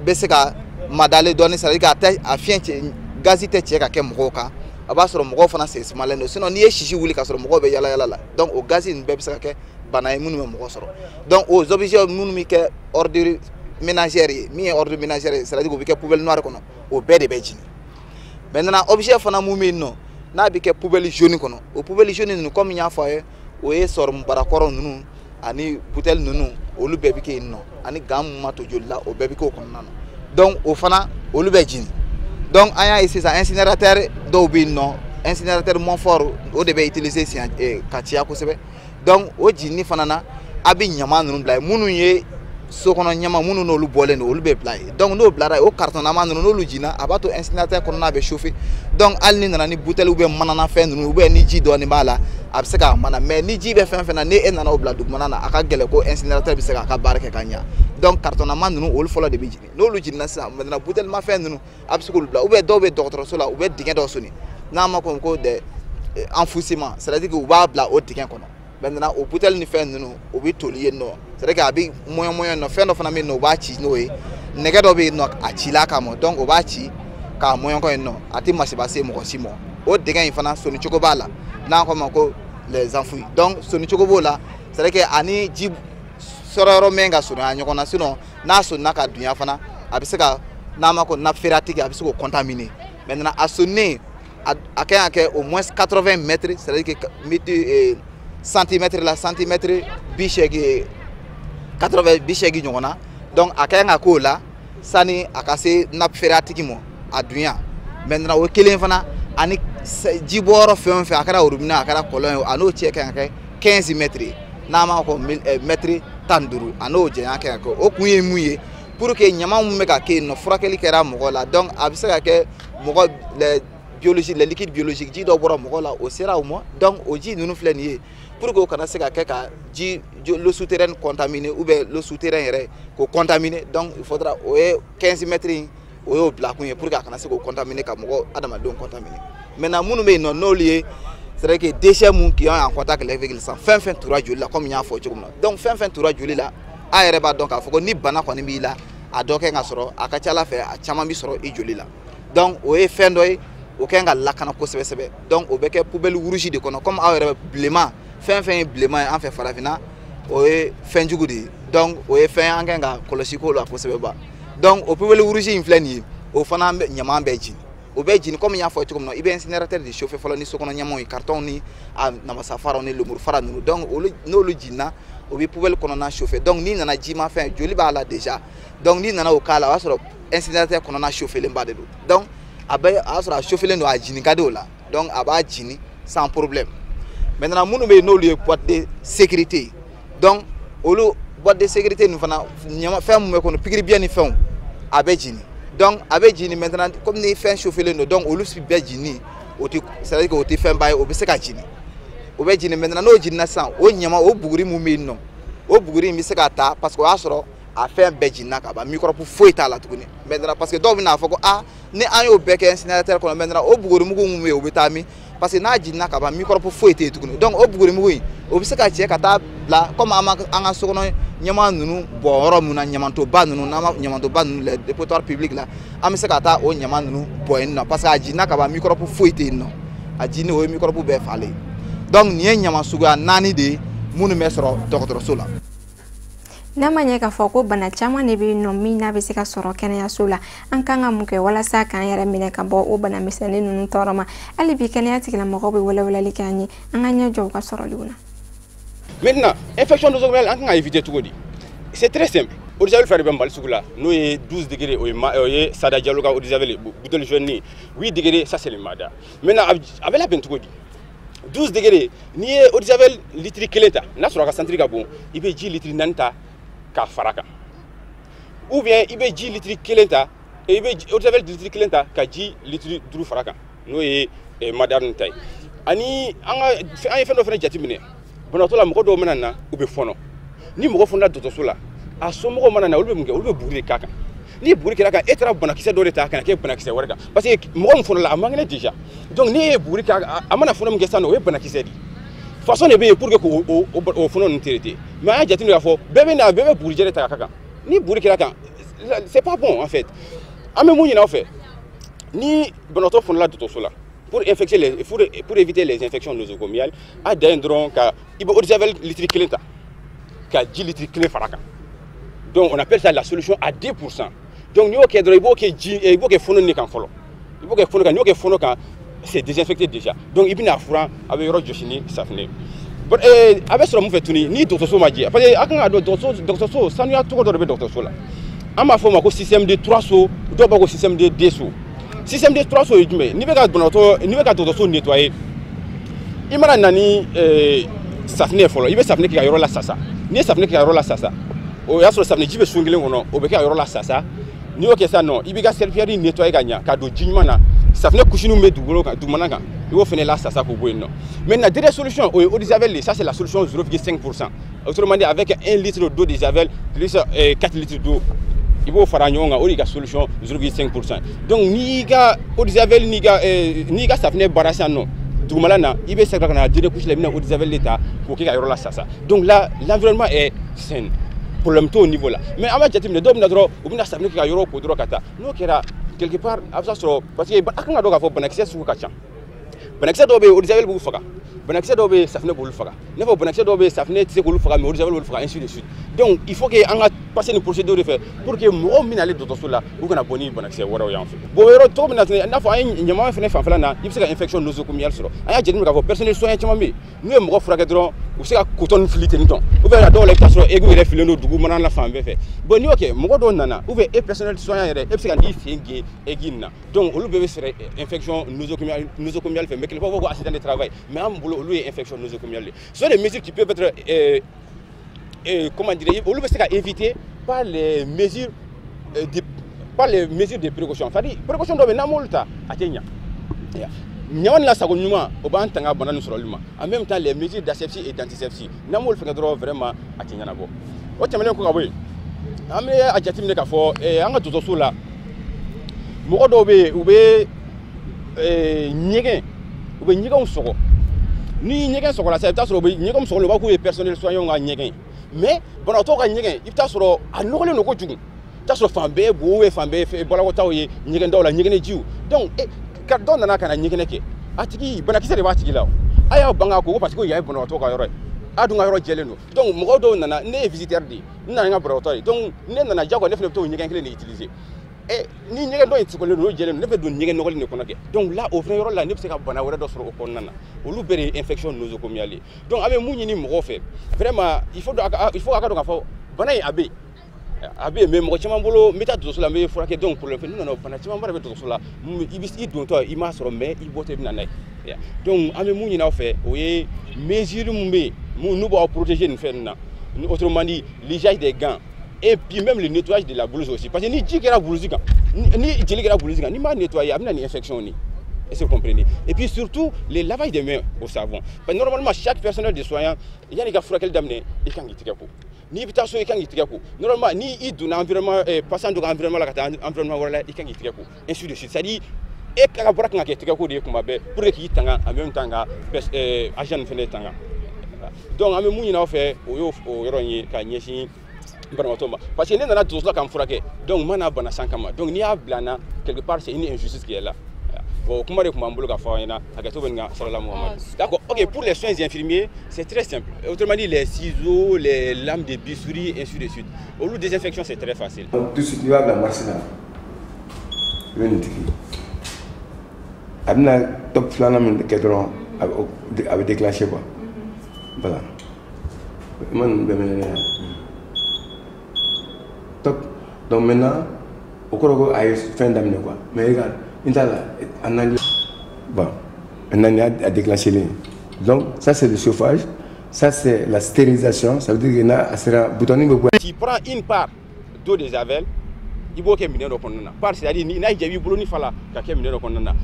bɛ se ka madalen dɔɔnin, c'est-à-dire que a tɛ a fiɲɛ cɛ, gazi tɛ cɛ ka kɛ mɔgɔw kan, a b'a sɔrɔ mɔgɔw fana sen sumalen don. Sinon n'i ye sisi wuli k'a sɔrɔ mɔgɔw bɛ yala yala la, donc o gazi ninnu bɛɛ bɛ se ka kɛ bana ye minnu bɛ mɔgɔ sɔrɔ. Donc o objets minnu bɛ kɛ ordure ménagère ye, min ye ordure ménagère ye, c'est à dire o bɛ kɛ poubelle noire kɔnɔ, o bɛɛ de bɛ jeni. Maintenant objet fana mun bɛ yen nɔ n'a bɛ kɛ poubelle jaune kɔnɔ, o poubelle jaune ninnu, comme n y'a fɔ a ye, o ye sɔrɔmu barakɔrɔ ninnu ani bouteille ninnu, olu bɛɛ bɛ kɛ yen nɔ, ani gant mun ma to joli la, o bɛɛ bɛ kɛ o kɔnɔna na. Donc o fana olu bɛ jeni. Donc an y'a ye sisan incinérateur dɔw bɛ yen nɔ, incinérateur Montfort, o de bɛ utiliser siɲɛ ka caya kosɛbɛ. Donc o jenini fana na, a bɛ ɲaman ninnu bila yen, minnu ye so kɔnɔ ɲaman minnu n'olu bɔlen don, olu bɛ bila yen. Donc n'o bilara yen, o carton-nama ninnu n'olu jiginna, a b'a to incinérateur kɔnɔna bɛ chauffer. Donc hali ni nana ni bouteille ou bien mananafɛn ninnu ou bien ni ji dɔɔni b'a la, a bɛ se k'a mana. Mais ni ji bɛ fɛn fɛn na, ni e nana o bila dugumana na, a ka gɛlɛn ko incinérateur bɛ se k'a ka baara kɛ ka ɲa. Donc carton-nama ninnu olu fɔlɔ de bɛ jigin. N'olu jiginna sisan, maintenant bouteille mafɛn ninnu a bɛ se k'olu bila, ou bien dɔw bɛ dɔgɔtɔrɔso la, u bɛ dingɛ dɔ sonni n'a ma ko ko des enfouissement, c'est à dire que u b'a bila o dingɛ kɔnɔ. Maintenant o bouteille ni fɛn ninnu o bɛ toli yen nɔ, c'est à dire que a bɛ mɔɲɔ mɔɲɔ nɔ. Fɛn dɔ fana bɛ yen nɔ, u b'a ci n'o ye, nɛgɛ dɔ bɛ yen nɔ a cila kama, donc o b'a ci k'a mɔɲɔkɔ yen nɔ, a tɛ masiba se mɔgɔ si ma. O dingɛ in fana sonni cogo b'a la, n'an ko ma ko les enfouis. Donc sonni cogo b'o la, c'est à dire que ani ji sɔrɔ yɔrɔ min ka surunya ɲɔgɔn na, sinon n'a sonna ka dunya fana, a bɛ se ka, n'a ma ko nappe phréatique, a bɛ se k'o contaminer. Maintenant a sonnen, a kan ka kɛ au moins 80 mètres, c'est à dire que mètre centimètre la, centimètre 80, 80 80 ɲɔgɔn na. Donc a kan ka k'o la sani a ka se nappe phréatique ma, a dunya. Maintenant o kelen fana, ani ji bɔyɔrɔ fɛn o fɛn, a kɛra robinet, a kɛra kɔlɔn ye, a n'o cɛ kan ka kɛ 15 mètres ye, n'a ma ko mètre 15, a n'o janya kan ka kɛ. O kun ye mun ye? Pour que ɲama mun bɛ ka kɛ yen nɔ, furakɛli kɛra mɔgɔ la, donc a bɛ se ka kɛ mɔgɔ les biologiques, les liquides biologiques, ji dɔ bɔra mɔgɔ la, o sera o ma. Donc o ji ninnu filɛ nin ye, pour que o kana se ka kɛ ka ji l'eau souterraine contaminer ou bien l'eau souterraine yɛrɛ k'o contaminer. Donc il faudra, o ye 15 mètres in, o y'o bila kun ye pour que a kana se k'o contaminer, ka mɔgɔ adamadenw contaminer. Maintenant minnu bɛ yen nɔ n'olu ye, c'est à dire que déchets mun qui ont en contact avec le sang, fɛn fɛn tora joli la, comme n y'a fɔ cogo min na. Donc fɛn fɛn tora joli la, a yɛrɛ b'a dɔn k'a fɔ ko ni bana kɔni b'i la, a dɔ kɛ ka sɔrɔ, a ka ca ala fɛ a caman bɛ sɔrɔ i joli la. Donc o ye fɛn dɔ ye, o kɛ ka lakana kosɛbɛ sɛbɛ. Donc o bɛ kɛ poubelle rouge de kɔnɔ, comme aw yɛrɛ bɛ bilenman, fɛn fɛn ye bilenman ye an fɛ farafinna, o ye fɛn jugu de ye. Donc o ye fɛn an kan ka kɔlɔsi ko la kosɛbɛ ba. Donc o poubelle rouge in filɛ nin ye, o fana bɛ ɲaman bɛɛ jeni, o bɛɛ jeni. Comme n y'a fɔ cogo min na, i bɛ incinérateur de chauffer fɔlɔ ni sokɔnɔ ɲamanw ye, carton ni a namasa faraw ni lemuru fara ninnu. Donc olu n'olu jiginna, o bɛ poubelle kɔnɔna chauffer. Donc n'i nana jimafɛn, joli b'a la déjà, donc n'i nana o k'a la, o y'a sɔrɔ incinérateur kɔnɔna chauffelen ba de don. Donc a bɛ, a y'a sɔrɔ a chauffelen don, a jeni ka di o la, donc a b'a jeni sans problème. Maintenant minnu bɛ yen n'olu ye boîte de sécurité, donc olu boîte de sécurité ninnu fana, ɲama fɛn mun bɛ kɔnɔ, pikiri biɲɛ ni fɛnw, a bɛ jeni. Donc a bɛ jeni. Maintenant comme ni fɛn chauffelen don, donc olu bɛɛ jeni, o tɛ, c'est à dire que o tɛ fɛnba ye, o bɛ se ka jeni, o bɛ jeni. Maintenant n'o jiginna sisan, o ɲama, o buguri mun bɛ yen nɔ, o buguri in bɛ se ka ta, parce que o y'a sɔrɔ a fɛn bɛɛ jiginna ka ban, microbe foyi t'a la tuguni. Maintenant parce que dɔw bɛ n'a fɔ ko aa, ni an y'o bɛɛ kɛ incinérateur kɔnɔ, maintenant o buguri mugu mun bɛ yen, o bɛ taa min? Parce que n'a jiginna ka ban, microbe foyi tɛ yen tuguni. Donc o buguri mugu in, o bɛ se ka cɛ ka taa bila comme an ma an ka so kɔnɔ ɲaman ninnu bɔn yɔrɔ mun na, ɲamantoba ninnu, n'an ma ɲamantoba ninnu, les dépotoirs publics la, an bɛ se ka taa o ɲaman ninnu bɔn yen nɔ, parce que a jiginna ka ban, microbe foyi tɛ yen nɔ, a jiginni o ye microbe bɛɛ falen. Donc nin ye ɲaman suguya 4 de ye minnu bɛ sɔrɔ dɔgɔtɔrɔso la. N'a ma ɲɛ k'a fɔ ko bana caman de bɛ yen nɔ min n'a bɛ se ka sɔrɔ kɛnɛyaso la, an kan ka mun kɛ walasa k'an yɛrɛ minɛ ka bɔ o bana misɛnnin ninnu tɔɔrɔ ma? Hali bi kɛnɛya tigilamɔgɔw bɛ weleweleli kɛ an ye, an ka ɲɛ jɔ u ka sɔrɔliw na. Maintenant infection nosocomiale, an kan ka éviter cogo di? C'est très simple. Eau de javel fila de bɛ Mali sugu la, n'o ye 12 degrés, o ye Sada Diallo ka eau de javel bouteille jaune, 8 degrés, ça c'est le Mada. Maintenant a bɛ labɛn cogo di? 12 degrés, n'i ye eau de javel litre 1 ta, n'a sɔrɔ a ka santiri ka bon, i bɛ ji litre 4 ta k'a fara kan, ou bien i bɛ ji litre 1 ta, i bɛ eau de javel litre 1 ta ka ji litre 5 fara kan, n'o ye Mada ninnu ta ye. Ani an ye fɛn dɔ fana jateminɛ, banabaatɔ la, mɔgɔ dɔw mana na, u bɛ fɔnɔ. Ni mɔgɔ fɔnɔna dɔgɔtɔrɔso la, a somɔgɔw mana na, olu bɛ mun kɛ? Olu bɛ buguri de k'a kan. Ni buguri kɛra kan, e taara banakisɛ dɔ de ta ka na kɛ banakisɛ wɛrɛ kan, parce que mɔgɔ min fɔnɔla, a man kɛnɛ déjà. Donc n'e ye buguri k'a kan, a mana fɔnɔ min kɛ sisan nɔ, o ye banakisɛ de ye. Façon de bɛ yen pour que k'o o fɔnɔ ninnu traiter. Mais an y'a jateminɛ k'a fɔ bɛɛ bɛ na, bɛɛ bɛ bugurijɛ de ta k'a kan. Ni buguri kɛra kan, c'est pas bon en fait. An bɛ mun ɲini aw fɛ? Ni banabaatɔ fɔnɔla dɔgɔtɔrɔso la, pour éviter les infections nosocomiales, a dan ye dɔrɔn ka i bɛ eau de javel litre 1 ta. ka ji litre kelen fara kan. Donc on appelle ça la solution à 2%. Donc n'i y'o kɛ dɔrɔn, i b'o kɛ ji, i b'o kɛ fɔnɔ de kan fɔlɔ. I b'o kɛ fɔnɔ kan, n'i y'o kɛ fɔnɔ kan, c'est désinfecté déjà. Donc i bɛna furan, a bɛ yɔrɔ jɔsi ni safunɛ ye. Bon, a bɛ sɔrɔ mun fɛ tuguni ni dɔgɔtɔrɔso ma jɛ? Parce que a kan ka dɔn, dɔgɔtɔrɔso sanuya cogo dɔ de bɛ dɔgɔtɔrɔso la. An b'a fɔ o ma ko système de 3 sauts, dɔw b'a ko système de 2 sauts. Système de 3 sauts ye jumɛn ye? N'i bɛ ka banabaatɔ, n'i bɛ ka dɔgɔtɔrɔso nettoyer, i mana na ni safunɛ ye fɔlɔ, i bɛ safunɛ kɛ ka yɔrɔ la sasa. N'i ye safunɛ kɛ ka yɔrɔ la sasa, o y'a sɔrɔ safunɛji bɛ sun kelen kɔnɔ, o bɛ kɛ ka yɔrɔ la sasa. N'i y'o kɛ sisan nɔ, i b'i ka serpillière nettoyer ka ɲa ka don ji ɲuman na. Safunɛ kusiniw bɛ dugukolo kan, dugumana kan, i b'o fana la sasa k'o bɔ yen nɔ. Maintenant, dernière solution, o ye eau de javel de. Ça, c'est la solution 0,5%. Autrement dit, avec 1 litre d'eau de javel plus 4 litres d'eau, i b'o fara ɲɔgɔn kan, o de y'i ka solution 0,5%. Donc n'i y'i ka eau de javel n'i ka safunɛ baara sisan nɔ dugumala na, i bɛ segin ka na dernière couche la, i bɛna eau de javel de ta k'o kɛ ka yɔrɔ la sasa. Donc là, l'environnement est sain, problème t'o niveau la. Mais an b'a jateminɛ, dɔw bɛna dɔrɔn, u bɛna safunɛ kɛ ka yɔrɔ ko dɔrɔn ka taa. N'o kɛra, quelque part a bɛ taa sɔrɔ, parce que a kan ka dɔn k'a fɔ banakisɛ sugu ka ca. Banakisɛ dɔw bɛ yen, eau de javel b'u faga. Banakisɛ dɔw bɛ yen, safunɛ b'olu faga. I n'a fɔ banakisɛ dɔw bɛ yen, safunɛ tɛ se k'olu faga, mais eau de javel b'olu faga, ainsi de suite. Donc il faut que an ka passer nin procédure de fɛ pour que mɔgɔw min nalen dɔgɔtɔrɔso la, u kana bɔ ni banakisɛ wɛrɛw y'an fɛ. Bon, yɔrɔ cogo min na fɛnɛ, i n'a fɔ an ye ɲama fɛnɛ fanfɛla na, i bɛ se ka infection nosocomiale sɔrɔ. An y'a jateminɛ k'a fɔ personnel soignant caman bɛ yen, n'u ye mɔgɔ furakɛ dɔrɔn, u bɛ se ka coton fili ten tɔ, ou bien a dɔw la, i bɛ taa sɔrɔ égout yɛrɛ fililen don dugu mana na fan bɛɛ fɛ. Bon, n'i y'o kɛ, mɔgɔ dɔw nana, ou bien e personnel soignant yɛrɛ, e bɛ se ka n'i sen gen égout nin na. Donc olu bɛɛ bɛ sɔrɔ infection nosocomiale fɛ. Mais quelque part, u b'a fɔ ko accident de travail, mais an bolo, olu ye infection nosocomiale de. Ce sont des mesures qui peuvent être comment dire, olu bɛ se ka éviter par les mesures de précaution. C'est-à-dire, précaution dɔw bɛ yen, n'an m'olu ta, a tɛ ɲa. Ɲama ni lasago ɲuman, o b'an tanga bana nin sɔrɔli ma. En même temps, les mesures d'asepsie et d'antisepsie, n'an m'olu fɛngɛ dɔrɔn, vraiment a tɛ ɲɛnabɔ. O tɛmɛnen kɔ ka bɔ yen, an bɛ a jateminɛ k'a fɔ an ka dɔgɔtɔrɔso la, mɔgɔ dɔw bɛ yen, u bɛ ɲɛgɛn, u bɛ ɲɛgɛnw sɔgɔ. Ni ɲɛgɛn sɔgɔla sisan, i bɛ taa sɔrɔ u bɛ ɲɛgɛn min sɔgɔlen, u b'a fɔ k'u ye personnel soignant ka ɲɛgɛn, mais banabaatɔ ka ɲɛgɛn, i bɛ taa sɔrɔ a nɔgɔlen don kojugu. I bɛ taa sɔrɔ fan bɛɛ ye bo ye, fan bɛɛ ye balakɔtaw ye ɲɛgɛndaw la, ɲɛgɛnɛjiw. Donc ka dɔ nana ka na ɲɛgɛnɛ kɛ, a tigi banakisɛ de b'a tigi la. O a y'aw ban k'a ko parce que yan ye banabaatɔ ka yɔrɔ ye, a dun ka yɔrɔ jɛlen don. Donc mɔgɔ dɔw nana, ne ye visiteur de ye, n nana n ka banabaatɔ ye. Donc ne nana, jagoya ne fana bɛ t'o ɲɛgɛn kelen de utiliser. Ni ɲɛgɛn dɔ in sɔgɔlen don, n'o jɛlen don, ne bɛ don ɲɛgɛn nɔgɔlen de kɔnɔ kɛ. Donc là, o fana yɔrɔ la, ne bɛ se ka bana wɛrɛ dɔ sɔrɔ o kɔnɔna na. Olu bɛɛ de ye infection nosocomiale ye. Donc an bɛ mun ɲini mɔgɔw fɛ? Vraiment, il faut a ka dɔn k'a fɔ bana in a bɛ yen, a bɛ yen, mais mɔgɔ caman bolo, n bɛ taa dɔgɔtɔrɔso la, n bɛ furakɛ, donc problème fɛ. Non, non, bana camanba de bɛ dɔgɔtɔrɔso la. I bɛ i dontɔ, i m'a sɔrɔ, mais i bɔtɔ, i bɛ na n'a ye. Donc an bɛ mun ɲini aw fɛ? O ye mesure mun bɛ yen, mun n'u b'aw protéger nin fɛn ninnu na. Autrement dit, l'usage des gants et puis même le nettoyage de la blouse aussi, parce que ni ji kɛra blouse kan, ni jeli kɛra blouse kan, n'i m'a nettoyer, a bɛ na ni infection ni. Est-ce que vous comprenez? Et puis surtout, le lavage des mains au savon. Parce que normalement, chaque personnel de soignant, yanni ka furakɛli daminɛ, i kan k'i tigɛ ko. N'i bɛ taa so, i kan k'i tigɛ ko. Normalement, ni i donna environnement, passant dɔ ka environnement la ka taa environnement wɛrɛ la, i kan k'i tigɛ ko. Ainsi de suite. C'est-à-dire, e ka baara kan ka kɛ tigɛ ko de ye kuma bɛɛ pour que k'i tanga, en même temps ka agent nin fɛnɛ tanga. Donc an bɛ mun ɲini aw fɛ? O y'o o yɔrɔ in ye ka ɲɛsin banabaatɔ ma, parce que ne nana dɔgɔtɔrɔso la ka n furakɛ, donc n ma na bana san kama. Donc n'i y'a bila n na, quelque part c'est une injustice qui est là. Bon, kuma de tun b'an bolo ka fɔ aw ɲɛna. Hakɛto bɛ nin kan. Salala Muhammad. D'accord, ok. Pour les soins infirmiers, c'est très simple. Autrement dit, les ciseaux, les lames de bistouri, ainsi de suite, olu désinfection, c'est très facile. Donc tout de suite, i b'a bila marche la, i bɛ nin tigi, a bɛna top filanan min kɛ dɔrɔn, a bɛ déclencher quoi. Voilà, i ma ninnu bɛɛ minɛ ne la, top. Donc maintenant, o kɔrɔ ko a ye fɛn daminɛ quoi. Mais regarde, n t'a la en anglais. Bon, maintenant nin y'a déclenché len. Donc ça, c'est le chauffage, ça, c'est la stérilisation. Ça veut dire que n'a a sera bouton bɛ bɔ. Tu prends une part d'eau de javel, i b'o kɛ minɛn dɔ kɔnɔna na. Part, c'est-à-dire n'a y'i diya, i b'i bolo ni fa la ka kɛ minɛn dɔ kɔnɔna na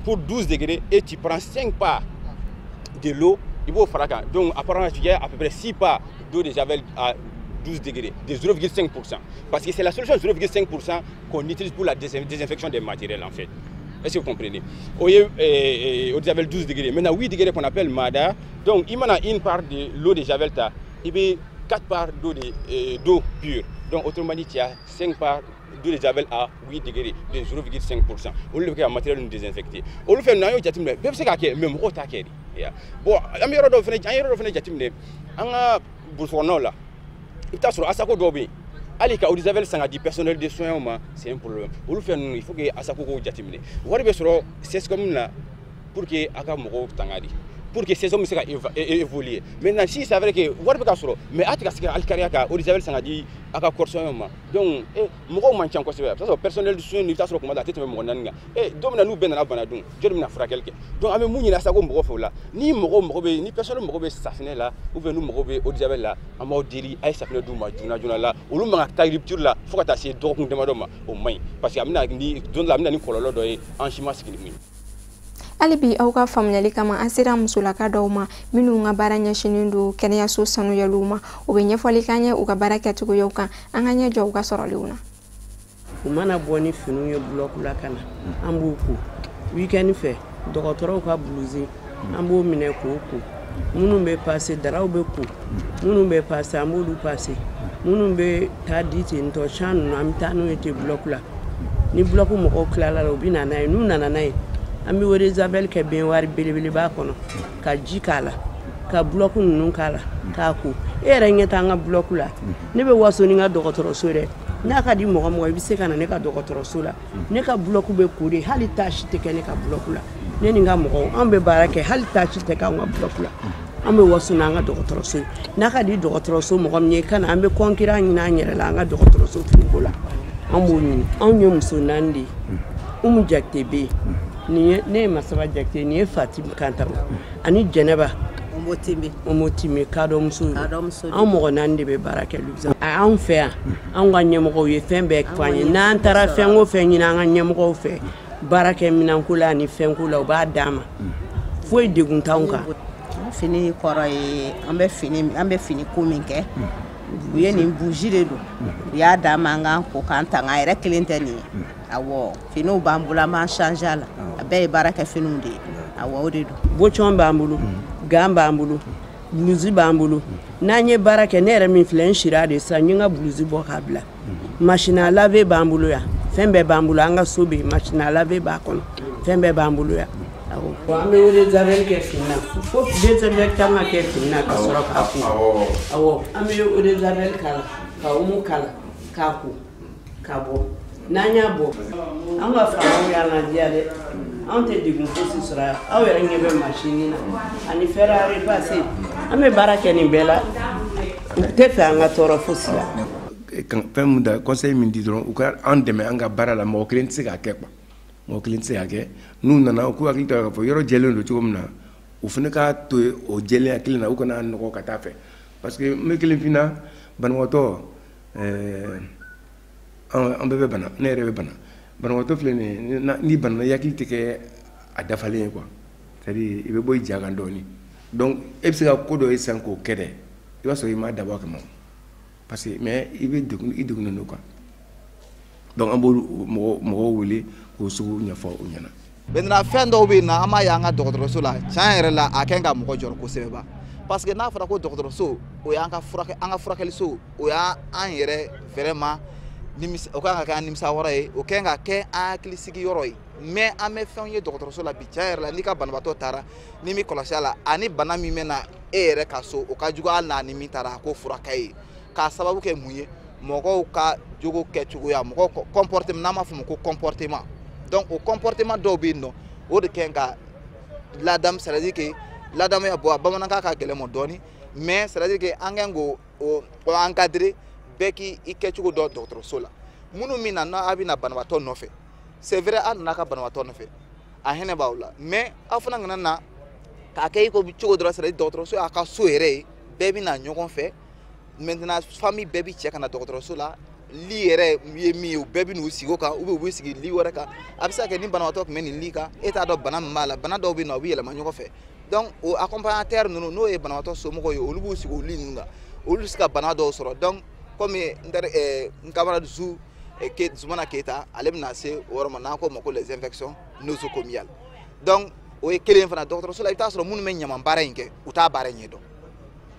pour 12 degrés, et tu prends 5 parts de l'eau, i b'o fara kan. Donc apparemment, tu as à peu près 6 parts d'eau de javel à 12 degrés de 0,5%, parce que c'est la solution 0,5% qu'on utilise pour la désinfection des matériels en fait. Est-ce que vous comprenez? O ye eau de javel 12 degrés. Maintenant, 8 degrés qu'on appelle MADA. Donc i mana une part de l'eau de javel ta, i bɛ 4 parts d'eau pure. Donc autrement dit, tu as 5 parts d'eau de javel à 8 degrés de 0,5%. Olu de bɛ kɛ ka matériel ninnu désinfecter. Olu fɛn ninnu, an y'o jateminɛ, bɛɛ bɛ se k'a kɛ, mais mɔgɔw t'a kɛ de. Bon, an bɛ yɔrɔ dɔw fɛnɛ, an ye yɔrɔ dɔ fɛnɛ jateminɛ an ka brousse kɔnɔnaw la. I bɛ taa sɔrɔ ASACO dɔw bɛ yen, hali ka eau de javel san ka di personnel de soins ma, c'est un problème. Olu fɛn ninnu, il faut que ASACO k'o jateminɛ. Wari bɛ sɔrɔ CSCOM na pour que a ka mɔgɔw tanga de, pour que saison bɛ se ka évoluer. Maintenant, si c'est vrai que wari bɛ ka sɔrɔ, mais a tɛ ka se ka alikariya ka eau de javel san ka di a ka corps soignant ma, donc mɔgɔw man ca kosɛbɛ. A bɛ taa sɔrɔ personnel de soins, i bɛ taa sɔrɔ kuma dɔ a tɛ tɛmɛ mɔgɔ 4 kan. Don min na n'u bɛɛ nana bana dun, jɔnni bɛna furakɛli kɛ? Donc an bɛ mun ɲini ASACO mɔgɔw fɛ o la, ni mɔgɔw mago bɛ, ni personnel mago bɛ safinɛ la ou bien n'u mago bɛ eau de javel la, an b'aw deli, a ye safinɛ d'u ma joona joona la. Olu man ka taa rupture la fo ka taa se dɔgɔkun damadɔ ma, o man ɲi, parce que a bɛna ni don dɔ la, a bɛna ni kɔlɔlɔ dɔ ye an si ma sigi ni mun ye. Hali bi, aw ka faamuyali kama, an sera musolaka dɔw ma minnu ka baara ɲɛsinnen don kɛnɛyaso sanuyaliw ma. U bɛ ɲɛfɔli k'an ye u ka baara kɛcogoyaw kan. An ka ɲɛ jɔ u ka sɔrɔlenw na. U mana bɔ ni finiw ye bloc la ka na, an b'u ko week-end fɛ. Dɔgɔtɔrɔw ka blouse, an b'o minɛ k'o ko. Minnu bɛ passer, daraw bɛ ko. Minnu bɛ passer, an b'olu passer. Minnu bɛ taa di ten tɔ, champ ninnu, an bɛ taa n'u ye ten bloc la. Ni bloc mɔgɔw tilala la, u bɛ na n'a ye. N'u nana n'a ye, an bɛ eau de javel kɛ baignoire belebeleba kɔnɔ, ka ji k'a la, ka bloc ninnu k'a la, k'a ko. E yɛrɛ ɲɛ t'an ka bloc la. Ne bɛ waso ni n ka dɔgɔtɔrɔso dɛ. N'a ka di mɔgɔ mɔgɔ, i bɛ se ka na ne ka dɔgɔtɔrɔso la. Ne ka bloc bɛ ko de, hali tache tɛ kɛ ne ka bloc la. Ne ni n ka mɔgɔw, an bɛ baara kɛ, hali tache tɛ k'anw ka bloc la. An bɛ waso n'an ka dɔgɔtɔrɔso ye. N'a ka di dɔgɔtɔrɔso mɔgɔ min ye, i ka na. An bɛ concurrent ɲini an yɛrɛ la an ka dɔgɔtɔrɔso finiko la, an b'o ɲini. Anw ye muso 4 de ye. Umu Jakite bɛ yen, nin ye ne ye Masaba Jakite, nin ye Fatim Kantama ani Jɛnɛba Omotime, kadɔmuso. Anw mɔgɔ 4 de bɛ baara kɛ Luxembourg. Anw fɛ yan, anw ka ɲɛmɔgɔw ye fɛn bɛɛ fɔ an ye. N'an taara fɛn o fɛn ɲini an ka ɲɛmɔgɔw fɛ, baara kɛ minɛnko la ani fɛnko la, u b'a d'an ma. Foyi degun t'anw kan. Fini kɔrɔ ye, an bɛ fini ko min kɛ, u ye nin bougie de don, u y'a d'an ma an k'an ko k'an tanga. A yɛrɛ kelen tɛ nin ye. Awɔ, finiw b'an bolo, an b'an changer a la. A bɛɛ ye baara kɛ finiw de ye. Awɔ, o de don. Bocɔn b'an bolo, gant b'an bolo, blouse b'an bolo. N'an ye baara kɛ, ne yɛrɛ min filɛ, n sira de sisan, n ye n ka blouse bɔ k'a bila. Machine à laver b'an bolo yan, fɛn bɛɛ b'an bolo. An ka so bɛ yen, machine à laver b'a kɔnɔ, fɛn bɛɛ b'an bolo yan. Awɔ, an bɛ eau de javel kɛ fini na fo désinfectant ka kɛ fini na ka sɔrɔ k'a ko. Awɔ, an bɛ eau de javel k'a la, ka omo k'a la, k'a ko, k'a bɔ. N'an y'a bɔ, an ka faamaw y'an ladiya dɛ. Anw tɛ degun fosi sɔrɔ yan. Aw yɛrɛ ɲɛ bɛ machine na ani fer à repasser, an bɛ baara kɛ nin bɛɛ la. U tɛ fɛ an ka tɔɔrɔ fosi la. Fɛn min da, conseil min di dɔrɔn, u ka an dɛmɛ an ka baara la. Mɔgɔ kelen tɛ se k'a kɛ quoi, mɔgɔ kelen tɛ se k'a kɛ. N'u nana, u k'u hakili to k'a fɔ yɔrɔ jɛlen don cogo min na, u fana k'a to yen o jɛlenya kelen na, u kana nɔgɔ ka taa fɛ, parce que n bɛ kelen f'i ɲɛna, banabagatɔ, an bɛɛ bɛ bana, ne yɛrɛ bɛ bana. Banabagatɔ filɛ nin ye, n'i banana, i hakili tɛ kɛ a dafalen ye quoi, c'est à dire i bɛ bɔ i ja kan dɔɔnin. Donc e bɛ se ka ko dɔ ye sisan k'o kɛ dɛ, i b'a sɔrɔ i m'a dabɔ a kama, parce que mais i bɛ degun, i degunnen don quoi. Donc an b'olu mɔgɔw wele k'o sugu ɲɛfɔ u ɲɛna. Maintenant, fɛn dɔw bɛ yen nɔ, an b'a ye an ka dɔgɔtɔrɔso la, tiɲɛ yɛrɛ la, a kɛn ka mɔgɔ jɔrɔ kosɛbɛ ba, parce que n'a fɔra ko dɔgɔtɔrɔso, o y'an ka furakɛ, an ka furakɛliso, o y'an yɛrɛ vraiment nimisa, o kan ka kɛ an nimisa yɔrɔ ye, o kɛn ka kɛ an hakilisigi yɔrɔ ye. Mais an bɛ fɛnw ye dɔgɔtɔrɔso la bi, tiɲɛ yɛrɛ la, n'i ka banabaatɔ taara, n'i m'i kɔlɔsi a la, ani bana min bɛ na e yɛrɛ ka so, o ka jugu hali n'a ni min taara a ko furakɛ ye. K'a sababu kɛ mun ye? Mɔgɔw ka jogo kɛcogoya, mɔgɔw comportement, n'an b'a fɔ o ma ko comportement. Donc o comportement dɔw bɛ yen nɔ, o de kɛn ka ladamu, c'est à dire que ladamuya, bon, a bamanankan ka gɛlɛn ma dɔɔni, mais c'est à dire que an kɛn k'o o encadrer. Bɛɛ k'i kɛcogo dɔn dɔgɔtɔrɔso la. Minnu min na n'a bɛ na banabaatɔ nɔfɛ, c'est vrai, a nana ka banabaatɔ nɔfɛ, a hinɛ b'aw la, mais aw fana kana na k'a kɛ i ko cogo dɔ la, c'est à dire dɔgɔtɔrɔso y'a ka so yɛrɛ ye, bɛɛ bɛ na ɲɔgɔn fɛ. Maintenant, famille bɛɛ bi cɛ ka na dɔgɔtɔrɔso la. Lit yɛrɛ ye min ye, u bɛɛ bɛ n'u sigi o kan, ou bien u bɛ sigi lit wɛrɛ kan. A bɛ se ka kɛ ni banabaatɔ tun bɛ nin lit kan, e t'a dɔn bana min b'a la. Bana dɔw bɛ yen nɔ, u bɛ yɛlɛma ɲɔgɔn fɛ. Donc o accompagnateur ninnu, n'o ye banabaatɔ somɔgɔw ye, olu b'u sigi o lit ninnu kan, olu bɛ se ka bana dɔw sɔrɔ. Donc comme n teri, n camarade Zu Zumana Keyita, ale bɛna se o yɔrɔ ma, n'an k'o ma ko les infections nosocomiales. Donc o ye kelen fana. Dɔgɔtɔrɔso la, i bɛ taa sɔrɔ minnu bɛ ɲaman baara in kɛ, u t'a baara ɲɛdɔn,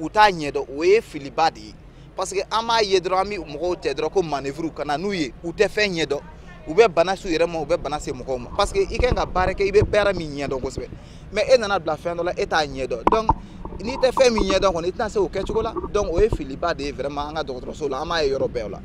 u t'a ɲɛdɔn. O ye filiba de ye, parce que an b'a ye dɔrɔn, an bɛ mɔgɔw cɛ dɔrɔn ko manœuvre ka na n'u ye, u tɛ fɛn ɲɛdɔn, u bɛ bana s'u yɛrɛ ma, u bɛ bana se mɔgɔw ma, parce que i kan ka baara kɛ, i bɛ baara min ɲɛdɔn kosɛbɛ, mais e nana bila fɛn dɔ la, e t'a ɲɛdɔn. Donc N'i tɛ fɛn min ɲɛdɔn kɔni, i tɛna se o kɛcogo la. Donc o ye filiba de ye vraiment an ka dɔgɔtɔrɔso la. An b'a ye yɔrɔ bɛɛ la,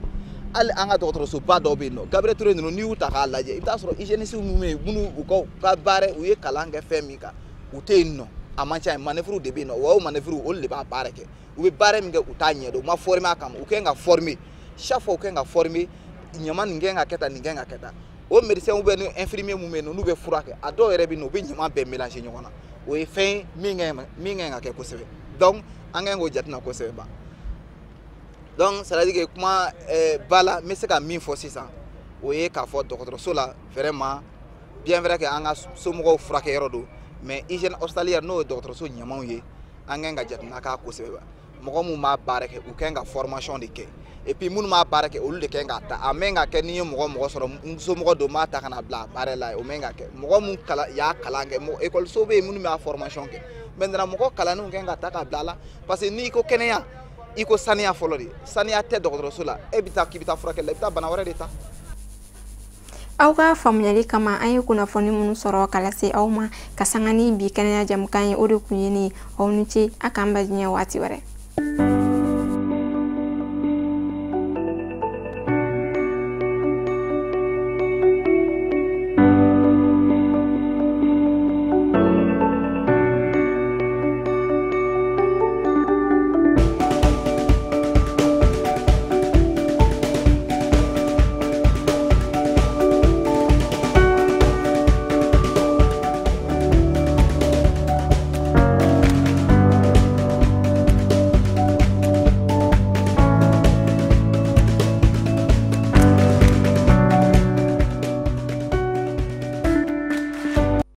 hali an ka dɔgɔtɔrɔsoba dɔw bɛ yen nɔ, Gabriel Touré ninnu, n'i y'u ta k'a lajɛ, i bɛ taa sɔrɔ hygiéniste minnu bɛ yen, minnu u ka baara, u ye kalan kɛ fɛn min kan, u tɛ yen nɔ. A man ca yen, manœuvre de bɛ yen nɔ. Wa o manœuvre, olu de b'a baara kɛ. U bɛ baara min kɛ, u t'a ɲɛdɔn, u ma former a kama. U kɛn ka former chaque fois, u kɛn ka former ɲama nin kɛn ka kɛ tan, nin kɛn ka kɛ tan. O médecin ou bien ni infirmier mun bɛ yen nɔ, n'u bɛ fura kɛ, a dɔw yɛrɛ bɛ yen nɔ, u bɛ ɲama bɛɛ mélanger ɲɔgɔn na. O ye fɛn ye min kɛ ka kɛ kosɛbɛ. Donc an kɛn k'o jateminɛ kosɛbɛ ba. Donc c'est à dire que kuma ba la, n bɛ se ka min fɔ sisan, o ye k'a fɔ dɔgɔtɔrɔso la, vraiment, bien vrai que an ka somɔgɔw furakɛyɔrɔ don, mais hygiène hospitalière, n'o ye dɔgɔtɔrɔso ɲamanw ye, an kɛn ka jateminɛ k'a kosɛbɛ ba. Mɔgɔ mun b'a baara kɛ, u kɛn ka formation de kɛ, et puis minnu b'a baara kɛ, olu de kɛn k'a ta. A mɛn ka kɛ n'i ye mɔgɔ mɔgɔ sɔrɔ, n somɔgɔ don, n b'a ta ka na bila a baara la, o mɛn ka kɛ. Mɔgɔ mun kalan y'a kalan kɛ, mɔgɔ école bɛ yen minnu b'a formation kɛ. Maintenant mɔgɔ kalannenw kɛn ka ta ka bila a la, parce que n'i ko kɛnɛya, i ko saniya fɔlɔ de. Saniya tɛ dɔgɔtɔrɔso la, e bɛ taa k'i bɛ taa furakɛli la, i bɛ taa bana wɛrɛ de ta. Aw ka faamuyali kama, an ye kunnafoni minnu sɔrɔ ka lase aw ma ka sanga ni bi kɛnɛya jamukan ye, o de kun ye nin. Aw ni ce, a k'an ba diɲɛ waati wɛrɛ.